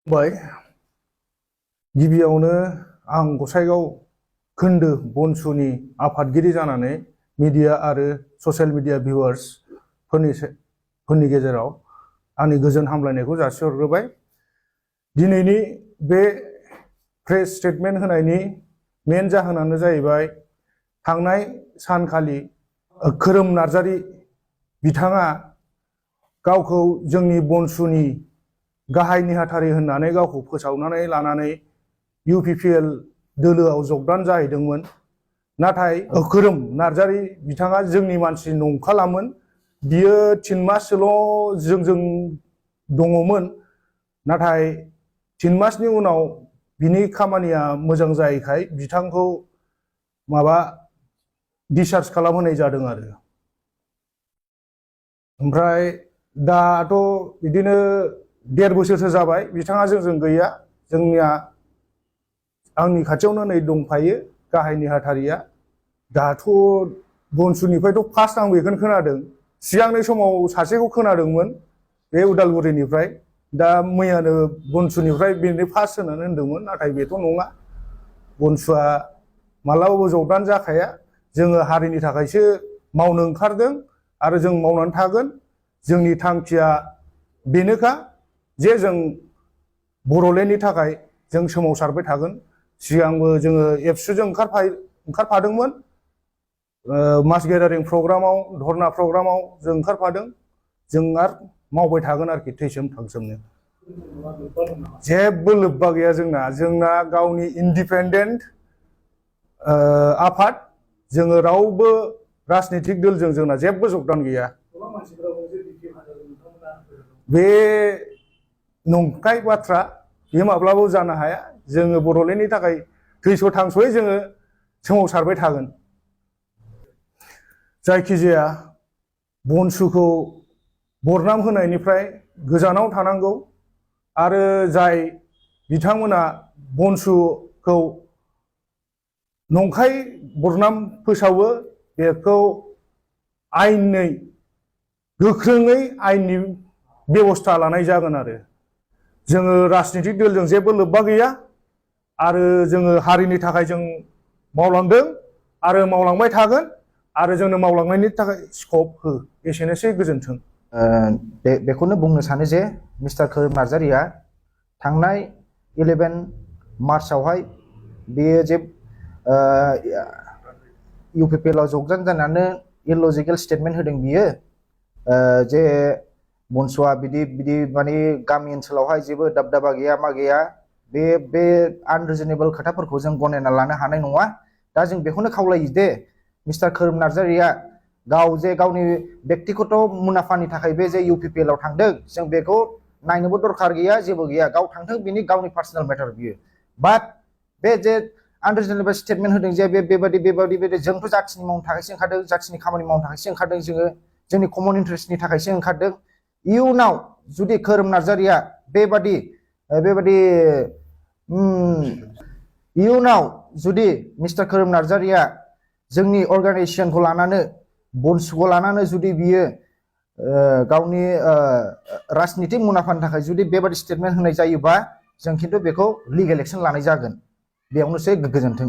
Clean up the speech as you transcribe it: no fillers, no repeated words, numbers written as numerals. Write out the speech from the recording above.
बाय गिबियावनो आं गसाइगाव खोन्दो बनसुनि आफादगिरि जानानै मिडिया आरो ससियेल मिडिया भिउआर्स फोरनि गेजेराव आंनि गोजोन हामलायनायखौ जासिहरग्रोबाय। दिनैनि बे प्रेस स्टेटमेन्ट होनायनि मेन जाहोनानो जाहैबाय थांनाय सानखालि खोरोम नार्जारि बिथाङा गावखौ जोंनि बनसुनि गाहाय नेहाथारि होननानै गावखौ फोसावनानै लानानै UPPL दोलोआव जगदान जाहैदोंमोन। नाथाय खोरोम नार्जारि बिथाङा जोंनि मानसि नंखालामोन। बियो 3 माससोल' जोंजों दङमोन। नाथाय 3 मासनि उनाव बिनि खामानिया मोजां जायैखाय बिथांखौ डिसचार्ज खालामहोनाय जादों आरो। ओमफ्राय दाथ' बिदिनो 1.5 बोसोरसो जाबाय बिथाङा जोंजों गैया। जोंनिया आंनि खाथियावनो नै दंफायो गाहाय नेहाथारिया। दाथ' बनसुनिफ्रायथ' फार्स्ट आं बेखौनो खोनादों। सिगांनि समाव सासेखौ खोनादोंमोन बे उदालगुरिनिफ्राय। दा मैयानो बनसुनिफ्राय बेनो फार्स्ट होननानै होनदोंमोन। नाथाय बेथ' नङा। बनसुआ मालाबाबो जगदान जाखाया। जोङो हारिनि थाखायसो मावनो ओंखारदों आरो जों मावनानै थागोन। जोंनि थांखिया बेनोखा जे जों बर'लेण्डनि थाखाय जों सोमावसारबाय थागोन। सिगांबो जोङो एबसुजों ओंखारफादोंमोन। मास गेदारिं प्रग्रामाव, धर्ना प्रग्रामाव जों ओंखारफादों। जों आरो मावबाय थागोन आरोखि थैसोम थांसोमनो। जेबो लोब्बा गैया जोंना गावनि इन्डिपेन्डेन्ट आफाद। जोङो रावबो राजनितिक दलजों जोंना जेबो जगदान गैया। बे नंखाय बाथ्रा। बे माब्लाबाबो जानो हाया। जोङो बर'लेण्डनि थाखाय थैस' थांस'यै जोङो सोमावसारबाय थागोन। जायखिजाया बनसुखौ बरनाम होनायनिफ्राय गोजानाव थानांगौ। आरो जाय बिथांमोना बनसुखौ नंखाय बरनाम फोसावो बेखौ आयेनै गोख्रोङै आयेननि बेबस्था लानाय जागोन आरो। जोङो राजनितिक दलजों जेबो लोब्बा गैया। आरो जोङो हारिनि थाखाय जों मावलांदों आरो मावलांबाय थागोन। आरो जोंनो मावलांनायनि थाखाय स्कप हो। एसेनोसै, गोजोन्थों। बेखौनो बुंनो सानो जे मिस्टार खोरोम नार्जारिया थांनाय 11 मार्चआवहाय बेयो जे UPPLआव जगदान जानानै इलजिकेल स्टेटमेन्ट होदों बियो। जे बनसुआ बिदि माने गामि ओनसोलावहाय जेबो दाबदाबा गैया मा गैया। बे आनरिजनेबल खोथाफोरखौ जों गनायना लानो हानाय नङा। दा जों बेखौनो खावलायो दे मिस्टार खोरोम नार्जारिया गाव जे गावनि बेक्तिगत मुलाम्फानि थाखाय बे जे UPPLआव थांदों, जों बेखौ नायनोबो दरखार गैया, जेबो गैया। गाव थांथों, बिनि गावनि पार्सनेल मेटार बियो। बाट बे जे आनरिजनेबल स्टेटमेन्ट होदों जे बेबायदि जोंथ' जाथिनि मावनो थाखायसो ओंखारदों, जाथिनि खामानि मावनो थाखायसो ओंखारदों। जोङो जोंनि कमन इन्टारेस्टनि थाखायसो ओंखारदों। इयुनाव जुदि खोरोम नार्जारिया इयुनाव जुदि मिस्टार खोरोम नार्जारिया जोंनि अर्गानाइजेसनखौ लानानै, बनसुखौ लानानै जुदि बियो गावनि राजनितिक मुलाम्फानि थाखाय जुदि बेबादि स्टेटमेन्ट होनाय जायोबा जों खिन्थु बेखौ लिगेल एक्सन लानाय जागोन। बेयावनोसै, गोजोन्थों।